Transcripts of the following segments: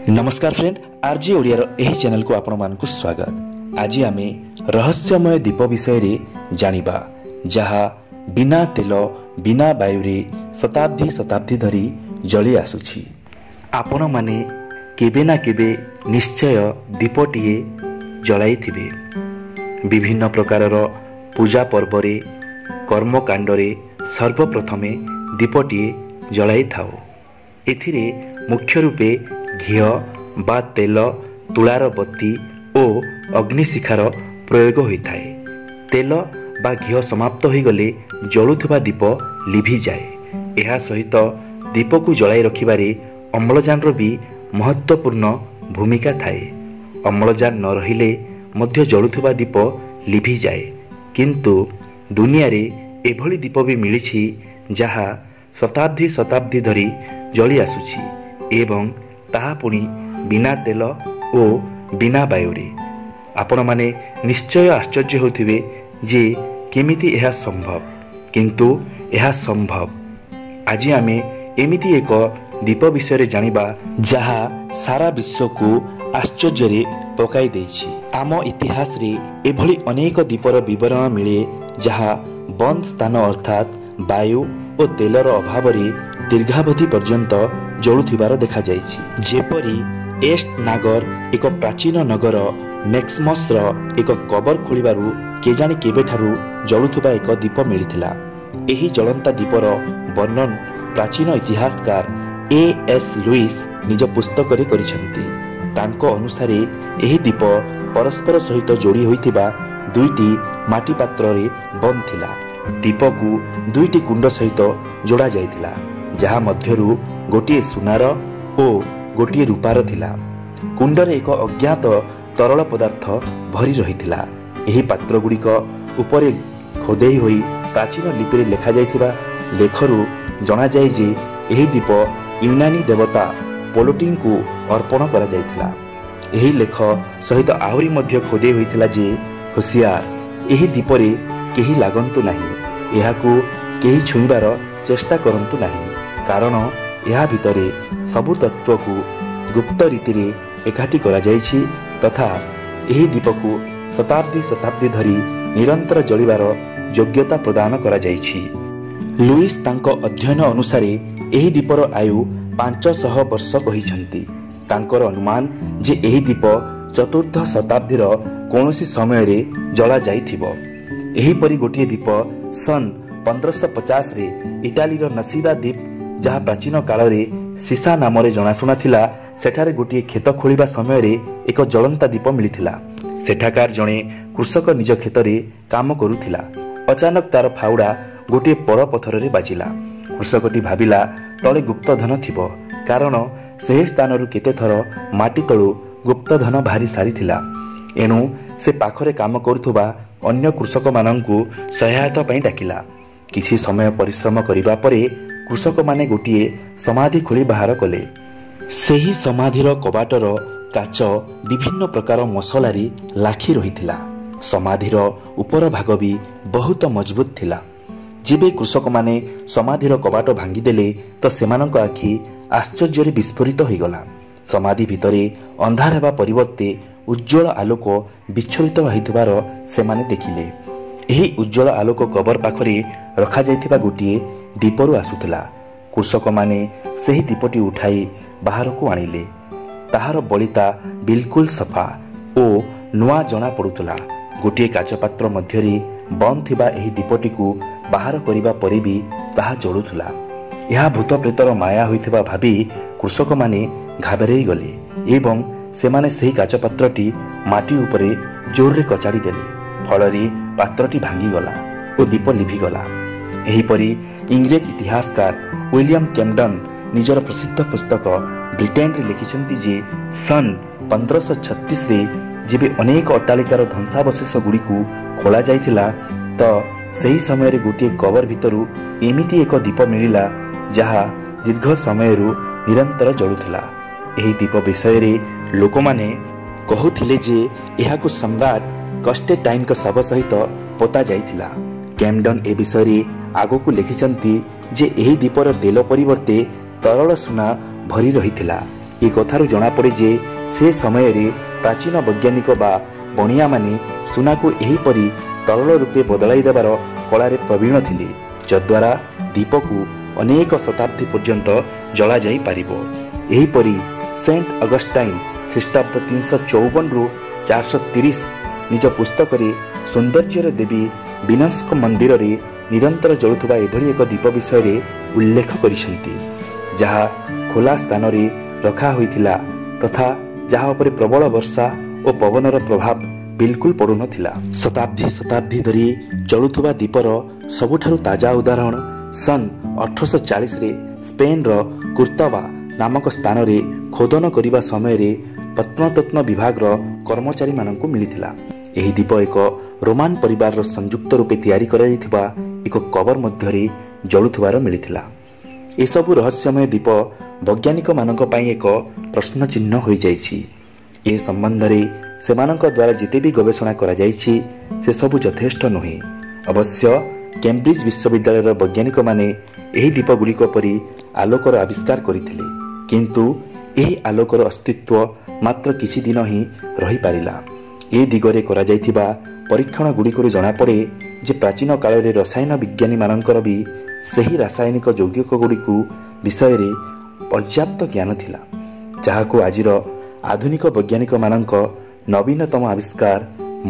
ନମସ୍କାର friend, RG ଓଡ଼ିଆର ଏହି ଚ୍ୟାନେଲକୁ ଆପଣମାନଙ୍କୁ ସ୍ୱାଗତ। ଆଜି ଆମେ ରହସ୍ୟମୟ ଦୀପ ବିଷୟରେ ଜାଣିବା, ଯାହା ବିନା ତେଲ ବିନା ବାୟୁରେ ଶତାବ୍ଦୀ ଶତାବ୍ଦୀ ଧରି ଜଳି ଆସୁଛି। ଆପଣମାନେ କେବେ ନା କେବେ ନିଶ୍ଚୟ ଦୀପଟିଏ ଜଳାଇଥିବେ। ବିଭିନ୍ନ ପ୍ରକାରର ପୂଜା ପର୍ବରେ, କର୍ମକାଣ୍ଡରେ ସର୍ବପ୍ରଥମେ ଦୀପଟିଏ ଜଳାଇଥାଉ। ଏଥିରେ ମୁଖ୍ୟ ରୂପେ ଘିଅ ବା ତେଲ, ତୁଳାର ବତୀ ଓ ଅଗ୍ନିଶିଖାର ପ୍ରୟୋଗ ହୋଇଥାଏ। ତେଲ ବା ଘିଅ ସମାପ୍ତ ହୋଇଗଲେ ଜଳୁଥିବା ଦୀପ ଲିଭିଯାଏ। ଏହା ସହିତ ଦୀପକୁ ଜଳାଇ ରଖିବାରେ ଅମ୍ଳଜାନର ବି ମହତ୍ତ୍ୱପୂର୍ଣ୍ଣ ଭୂମିକା ଥାଏ। ଅମ୍ଳଜାନ ନ ରହିଲେ ମଧ୍ୟ ଜଳୁଥିବା ଦୀପ ଲିଭିଯାଏ। କିନ୍ତୁ ଦୁନିଆରେ ଏଭଳି ଦୀପ ବି ମିଳିଛି, ଯାହା ଶତାବ୍ଦୀ ଶତାବ୍ଦୀ ଧରି ଜଳି ଆସୁଛି ଏବଂ ତାହା ପୁଣି ବିନା ତେଲ ଓ ବିନା ବାୟୁରେ। ଆପଣମାନେ ନିଶ୍ଚୟ ଆଶ୍ଚର୍ଯ୍ୟ ହେଉଥିବେ ଯେ କେମିତି ଏହା ସମ୍ଭବ, କିନ୍ତୁ ଏହା ସମ୍ଭବ। ଆଜି ଆମେ ଏମିତି ଏକ ଦୀପ ବିଷୟରେ ଜାଣିବା, ଯାହା ସାରା ବିଶ୍ୱକୁ ଆଶ୍ଚର୍ଯ୍ୟରେ ପକାଇ ଦେଇଛି। ଆମ ଇତିହାସରେ ଏଭଳି ଅନେକ ଦୀପର ବିବରଣ ମିଳେ, ଯାହା ବନ୍ଦ ସ୍ଥାନ ଅର୍ଥାତ୍ ବାୟୁ ଓ ତେଲର ଅଭାବରେ ଦୀର୍ଘାବଧି ପର୍ଯ୍ୟନ୍ତ ଜଳୁଥିବାର ଦେଖାଯାଇଛି। ଯେପରି ଏଷ୍ଟ ନାଗର ଏକ ପ୍ରାଚୀନ ନଗର ମେକ୍ସମସର ଏକ କବର ଖୋଳିବାରୁ କେଜାଣି କେବେଠାରୁ ଜଳୁଥିବା ଏକ ଦୀପ ମିଳିଥିଲା। ଏହି ଜଳନ୍ତା ଦୀପର ବର୍ଣ୍ଣନ ପ୍ରାଚୀନ ଇତିହାସକାର ଏ ଏସ୍ ଲୁଇସ୍ ନିଜ ପୁସ୍ତକରେ କରିଛନ୍ତି। ତାଙ୍କ ଅନୁସାରେ ଏହି ଦୀପ ପରସ୍ପର ସହିତ ଯୋଡ଼ି ହୋଇଥିବା ଦୁଇଟି ମାଟି ପାତ୍ରରେ ବନ୍ଦ ଥିଲା। ଦୀପକୁ ଦୁଇଟି କୁଣ୍ଡ ସହିତ ଯୋଡ଼ା ଯାଇଥିଲା, ଯାହା ମଧ୍ୟରୁ ଗୋଟିଏ ସୁନାର ଓ ଗୋଟିଏ ରୂପାର ଥିଲା। କୁଣ୍ଡରେ ଏକ ଅଜ୍ଞାତ ତରଳ ପଦାର୍ଥ ଭରି ରହିଥିଲା। ଏହି ପାତ୍ରଗୁଡ଼ିକ ଉପରେ ଖୋଦେଇ ହୋଇ ପ୍ରାଚୀନ ଲିପିରେ ଲେଖାଯାଇଥିବା ଲେଖରୁ ଜଣାଯାଏ ଯେ ଏହି ଦୀପ ୟୁନାନୀ ଦେବତା ପୋଲୋଟିଙ୍କୁ ଅର୍ପଣ କରାଯାଇଥିଲା। ଏହି ଲେଖ ସହିତ ଆହୁରି ମଧ୍ୟ ଖୋଦେଇ ହୋଇଥିଲା ଯେ ହୁସିଆର, ଏହି ଦୀପରେ କେହି ଲାଗନ୍ତୁ ନାହିଁ, ଏହାକୁ କେହି ଛୁଇଁବାର ଚେଷ୍ଟା କରନ୍ତୁ ନାହିଁ, କାରଣ ଏହା ଭିତରେ ସବୁ ତତ୍ତ୍ୱକୁ ଗୁପ୍ତ ରୀତିରେ ଏକାଠି କରାଯାଇଛି ତଥା ଏହି ଦୀପକୁ ଶତାବ୍ଦୀ ଶତାବ୍ଦୀ ଧରି ନିରନ୍ତର ଜଳିବାର ଯୋଗ୍ୟତା ପ୍ରଦାନ କରାଯାଇଛି। ଲୁଇସ୍ ତାଙ୍କ ଅଧ୍ୟୟନ ଅନୁସାରେ ଏହି ଦୀପର ଆୟୁ 500 ବର୍ଷ କହିଛନ୍ତି। ତାଙ୍କର ଅନୁମାନ ଯେ ଏହି ଦୀପ ଚତୁର୍ଥ ଶତାବ୍ଦୀର କୌଣସି ସମୟରେ ଜଳାଯାଇଥିବ। ଏହିପରି ଗୋଟିଏ ଦୀପ ସନ୍ 1550ରେ ଇଟାଲୀର ନସିଦା ଦ୍ୱୀପ, ଯାହା ପ୍ରାଚୀନ କାଳରେ ସିସା ନାମରେ ଜଣାଶୁଣା ଥିଲା, ସେଠାରେ ଗୋଟିଏ କ୍ଷେତ ଖୋଳିବା ସମୟରେ ଏକ ଜଳନ୍ତା ଦୀପ ମିଳିଥିଲା। ସେଠାକାର ଜଣେ କୃଷକ ନିଜ କ୍ଷେତରେ କାମ କରୁଥିଲା। ଅଚାନକ ତାର ଫାଉଡ଼ା ଗୋଟିଏ ପର ପଥରରେ ବାଜିଲା। କୃଷକଟି ଭାବିଲା ତଳେ ଗୁପ୍ତଧନ ଥିବ, କାରଣ ସେହି ସ୍ଥାନରୁ କେତେଥର ମାଟି ତଳୁ ଗୁପ୍ତଧନ ବାହାରି ସାରିଥିଲା। ଏଣୁ ସେ ପାଖରେ କାମ କରୁଥିବା ଅନ୍ୟ କୃଷକମାନଙ୍କୁ ସହାୟତା ପାଇଁ ଡାକିଲା। କିଛି ସମୟ ପରିଶ୍ରମ କରିବା ପରେ କୃଷକମାନେ ଗୋଟିଏ ସମାଧି ଖୋଳି ବାହାର କଲେ। ସେହି ସମାଧିର କବାଟର କାଚ ବିଭିନ୍ନ ପ୍ରକାର ମସଲାରେ ଲାଖି ରହିଥିଲା। ସମାଧିର ଉପର ଭାଗ ବି ବହୁତ ମଜବୁତ ଥିଲା। ଯେବେ କୃଷକମାନେ ସମାଧିର କବାଟ ଭାଙ୍ଗିଦେଲେ ତ ସେମାନଙ୍କ ଆଖି ଆଶ୍ଚର୍ଯ୍ୟରେ ବିସ୍ଫୋରିତ ହୋଇଗଲା। ସମାଧି ଭିତରେ ଅନ୍ଧାର ହେବା ପରିବର୍ତ୍ତେ ଉଜ୍ଜ୍ୱଳ ଆଲୋକ ବିଚ୍ଛୁରିତ ହୋଇଥିବାର ସେମାନେ ଦେଖିଲେ। ଏହି ଉଜ୍ଜ୍ୱଳ ଆଲୋକ କବର ପାଖରେ ରଖାଯାଇଥିବା ଗୋଟିଏ ଦୀପରୁ ଆସୁଥିଲା। କୃଷକମାନେ ସେହି ଦୀପଟି ଉଠାଇ ବାହାରକୁ ଆଣିଲେ। ତାହାର ବଳିତା ବିଲକୁଲ ସଫା ଓ ନୂଆ ଜଣା ପଡ଼ୁଥିଲା। ଗୋଟିଏ କାଚ ପାତ୍ର ମଧ୍ୟରେ ବନ୍ଦ ଥିବା ଏହି ଦୀପଟିକୁ ବାହାର କରିବା ପରେ ବି ତାହା ଜଳୁଥିଲା। ଏହା ଭୂତ ପ୍ରେତର ମାୟା ହୋଇଥିବା ଭାବି କୃଷକମାନେ ଘାବରେଇ ଗଲେ ଏବଂ ସେମାନେ ସେହି କାଚ ପାତ୍ରଟି ମାଟି ଉପରେ ଜୋରରେ କଚାଡ଼ି ଦେଲେ। ଫଳରେ ପାତ୍ରଟି ଭାଙ୍ଗିଗଲା ଓ ଦୀପ ଲିଭିଗଲା। ଏହିପରି ଇଂରେଜ ଇତିହାସକାର ୱିଲିୟମ କେମଡନ୍ ନିଜର ପ୍ରସିଦ୍ଧ ପୁସ୍ତକ ବ୍ରିଟେନରେ ଲେଖିଛନ୍ତି ଯେ ସନ୍ 1536ରେ ଯେବେ ଅନେକ ଅଟ୍ଟାଳିକାର ଧ୍ୱଂସାବଶେଷ ଗୁଡ଼ିକୁ ଖୋଳା ଯାଇଥିଲା, ତ ସେହି ସମୟରେ ଗୋଟିଏ କବର ଭିତରୁ ଏମିତି ଏକ ଦୀପ ମିଳିଲା, ଯାହା ଦୀର୍ଘ ସମୟରୁ ନିରନ୍ତର ଜଳୁଥିଲା। ଏହି ଦୀପ ବିଷୟରେ ଲୋକମାନେ କହୁଥିଲେ ଯେ ଏହାକୁ ସମ୍ରାଟ କଷ୍ଟେଟାଇନଙ୍କ ଶବ ସହିତ ପୋତା ଯାଇଥିଲା। କ୍ୟାମଡନ୍ ଏ ବିଷୟରେ ଆଗକୁ ଲେଖିଛନ୍ତି ଯେ ଏହି ଦୀପର ତେଲ ପରିବର୍ତ୍ତେ ତରଳ ସୁନା ଭରି ରହିଥିଲା। ଏ କଥାରୁ ଜଣାପଡ଼େ ଯେ ସେ ସମୟରେ ପ୍ରାଚୀନ ବୈଜ୍ଞାନିକ ବା ବଣିଆମାନେ ସୁନାକୁ ଏହିପରି ତରଳ ରୂପେ ବଦଳାଇ ଦେବାର କଳାରେ ପ୍ରବୀଣ ଥିଲେ, ଯଦ୍ୱାରା ଦୀପକୁ ଅନେକ ଶତାବ୍ଦୀ ପର୍ଯ୍ୟନ୍ତ ଜଳାଯାଇପାରିବ। ଏହିପରି ସେଣ୍ଟ ଅଗଷ୍ଟାଇନ୍ ଖ୍ରୀଷ୍ଟାବ୍ଦ 354ରୁ 430 ନିଜ ପୁସ୍ତକରେ ସୌନ୍ଦର୍ଯ୍ୟର ଦେବୀ ବିନସ୍ଙ୍କ ମନ୍ଦିରରେ ନିରନ୍ତର ଜଳୁଥିବା ଏଭଳି ଏକ ଦୀପ ବିଷୟରେ ଉଲ୍ଲେଖ କରିଛନ୍ତି, ଯାହା ଖୋଲା ସ୍ଥାନରେ ରଖା ହୋଇଥିଲା ତଥା ଯାହା ଉପରେ ପ୍ରବଳ ବର୍ଷା ଓ ପବନର ପ୍ରଭାବ ବିଲକୁଲ ପଡ଼ୁନଥିଲା। ଶତାବ୍ଦୀ ଶତାବ୍ଦୀ ଧରି ଜଳୁଥିବା ଦୀପର ସବୁଠାରୁ ତାଜା ଉଦାହରଣ ସନ୍ 1840ରେ ସ୍ପେନ୍ର କୁର୍ତ୍ତବା ନାମକ ସ୍ଥାନରେ ଖୋଦନ କରିବା ସମୟରେ ପ୍ରତ୍ନତତ୍ତ୍ୱ ବିଭାଗର କର୍ମଚାରୀମାନଙ୍କୁ ମିଳିଥିଲା। ଏହି ଦୀପ ଏକ ରୋମାନ ପରିବାରର ସଂଯୁକ୍ତ ରୂପେ ତିଆରି କରାଯାଇଥିବା ଏକ କବର ମଧ୍ୟରେ ଜଳୁଥିବାର ମିଳିଥିଲା। ଏସବୁ ରହସ୍ୟମୟ ଦୀପ ବୈଜ୍ଞାନିକମାନଙ୍କ ପାଇଁ ଏକ ପ୍ରଶ୍ନଚିହ୍ନ ହୋଇଯାଇଛି। ଏ ସମ୍ବନ୍ଧରେ ସେମାନଙ୍କ ଦ୍ୱାରା ଯେତେ ବି ଗବେଷଣା କରାଯାଇଛି, ସେସବୁ ଯଥେଷ୍ଟ ନୁହେଁ। ଅବଶ୍ୟ କେମ୍ବ୍ରିଜ୍ ବିଶ୍ୱବିଦ୍ୟାଳୟର ବୈଜ୍ଞାନିକମାନେ ଏହି ଦୀପଗୁଡ଼ିକ ପରି ଆଲୋକର ଆବିଷ୍କାର କରିଥିଲେ, କିନ୍ତୁ ଏହି ଆଲୋକର ଅସ୍ତିତ୍ୱ ମାତ୍ର କିଛି ଦିନ ହିଁ ରହିପାରିଲା। ଏ ଦିଗରେ କରାଯାଇଥିବା ପରୀକ୍ଷଣ ଗୁଡ଼ିକରୁ ଜଣାପଡ଼େ ଯେ ପ୍ରାଚୀନ କାଳରେ ରସାୟନ ବିଜ୍ଞାନୀମାନଙ୍କର ବି ସେହି ରାସାୟନିକ ଯୌଗିକ ଗୁଡ଼ିକୁ ବିଷୟରେ ପର୍ଯ୍ୟାପ୍ତ ଜ୍ଞାନ ଥିଲା, ଯାହାକୁ ଆଜିର ଆଧୁନିକ ବୈଜ୍ଞାନିକମାନଙ୍କ ନବୀନତମ ଆବିଷ୍କାର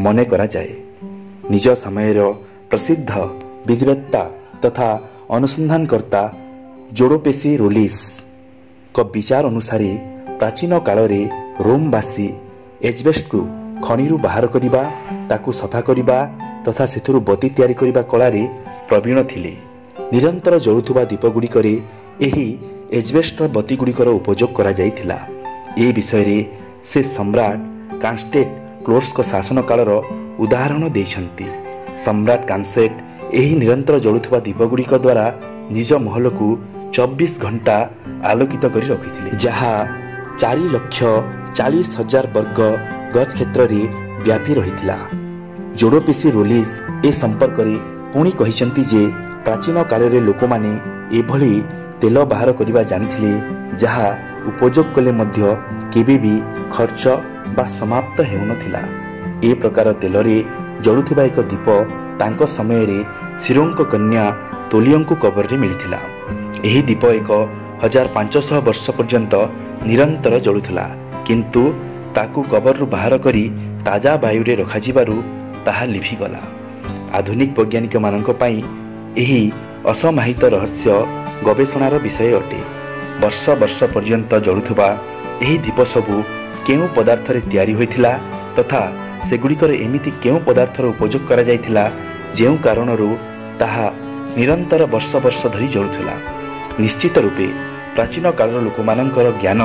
ମନେ କରାଯାଏ। ନିଜ ସମୟର ପ୍ରସିଦ୍ଧ ବିଧିବେତ୍ତା ତଥା ଅନୁସନ୍ଧାନକର୍ତ୍ତା ଜୋଡୋପେସି ରୋଲିସ୍ଙ୍କ ବିଚାର ଅନୁସାରେ ପ୍ରାଚୀନ କାଳରେ ରୋମବାସୀ ଏଜବେଷ୍ଟକୁ ଖଣିରୁ ବାହାର କରିବା, ତାକୁ ସଫା କରିବା ତଥା ସେଥିରୁ ବତୀ ତିଆରି କରିବା କଳାରେ ପ୍ରବୀଣ ଥିଲେ। ନିରନ୍ତର ଜଳୁଥିବା ଦୀପଗୁଡ଼ିକରେ ଏହି ଏଜବେଷ୍ଟର ବତୀଗୁଡ଼ିକର ଉପଯୋଗ କରାଯାଇଥିଲା। ଏ ବିଷୟରେ ସେ ସମ୍ରାଟ କାନଷ୍ଟେଟ୍ କ୍ଲୋର୍ସଙ୍କ ଶାସନ କାଳର ଉଦାହରଣ ଦେଇଛନ୍ତି। ସମ୍ରାଟ କାନସେଟ୍ ଏହି ନିରନ୍ତର ଜଳୁଥିବା ଦୀପଗୁଡ଼ିକ ଦ୍ୱାରା ନିଜ ମହଲକୁ 24 ଘଣ୍ଟା ଆଲୋକିତ କରି ରଖିଥିଲେ, ଯାହା 4,40,000 ବର୍ଗ ଗଜ କ୍ଷେତ୍ରରେ ବ୍ୟାପି ରହିଥିଲା। ଜୋଡୋପେସି ରୋଲିସ୍ ଏ ସମ୍ପର୍କରେ ପୁଣି କହିଛନ୍ତି ଯେ ପ୍ରାଚୀନ କାଳରେ ଲୋକମାନେ ଏଭଳି ତେଲ ବାହାର କରିବା ଜାଣିଥିଲେ, ଯାହା ଉପଯୋଗ କଲେ ମଧ୍ୟ କେବେ ବି ଖର୍ଚ୍ଚ ବା ସମାପ୍ତ ହେଉନଥିଲା। ଏ ପ୍ରକାର ତେଲରେ ଜଳୁଥିବା ଏକ ଦୀପ ତାଙ୍କ ସମୟରେ ଶିରୋଙ୍କ କନ୍ୟା ତୋଲିୟଙ୍କୁ କବରରେ ମିଳିଥିଲା। ଏହି ଦୀପ 1500 ବର୍ଷ ପର୍ଯ୍ୟନ୍ତ ନିରନ୍ତର ଜଳୁଥିଲା, କିନ୍ତୁ ତାକୁ କବରରୁ ବାହାର କରି ତାଜା ବାୟୁରେ ରଖାଯିବାରୁ ତାହା ଲିଭିଗଲା। ଆଧୁନିକ ବୈଜ୍ଞାନିକମାନଙ୍କ ପାଇଁ ଏହି ଅସମାହିତ ରହସ୍ୟ ଗବେଷଣାର ବିଷୟ ଅଟେ। ବର୍ଷ ବର୍ଷ ପର୍ଯ୍ୟନ୍ତ ଜଳୁଥିବା ଏହି ଦୀପ ସବୁ କେଉଁ ପଦାର୍ଥରେ ତିଆରି ହୋଇଥିଲା ତଥା ସେଗୁଡ଼ିକର ଏମିତି କେଉଁ ପଦାର୍ଥର ଉପଯୋଗ କରାଯାଇଥିଲା, ଯେଉଁ କାରଣରୁ ତାହା ନିରନ୍ତର ବର୍ଷ ବର୍ଷ ଧରି ଜଳୁଥିଲା? ନିଶ୍ଚିତ ରୂପେ ପ୍ରାଚୀନ କାଳର ଲୋକମାନଙ୍କର ଜ୍ଞାନ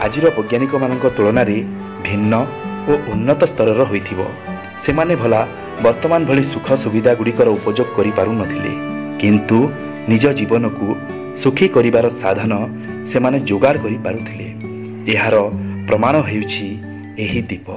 ଆଜିର ବୈଜ୍ଞାନିକମାନଙ୍କ ତୁଳନାରେ ଭିନ୍ନ ଓ ଉନ୍ନତ ସ୍ତରର ହୋଇଥିବ। ସେମାନେ ଭଲା ବର୍ତ୍ତମାନ ଭଳି ସୁଖ ସୁବିଧା ଗୁଡ଼ିକର ଉପଯୋଗ କରିପାରୁନଥିଲେ, କିନ୍ତୁ ନିଜ ଜୀବନକୁ ସୁଖୀ କରିବାର ସାଧନ ସେମାନେ ଯୋଗାଡ଼ କରିପାରୁଥିଲେ। ଏହାର ପ୍ରମାଣ ହେଉଛି ଏହି ଦୀପ।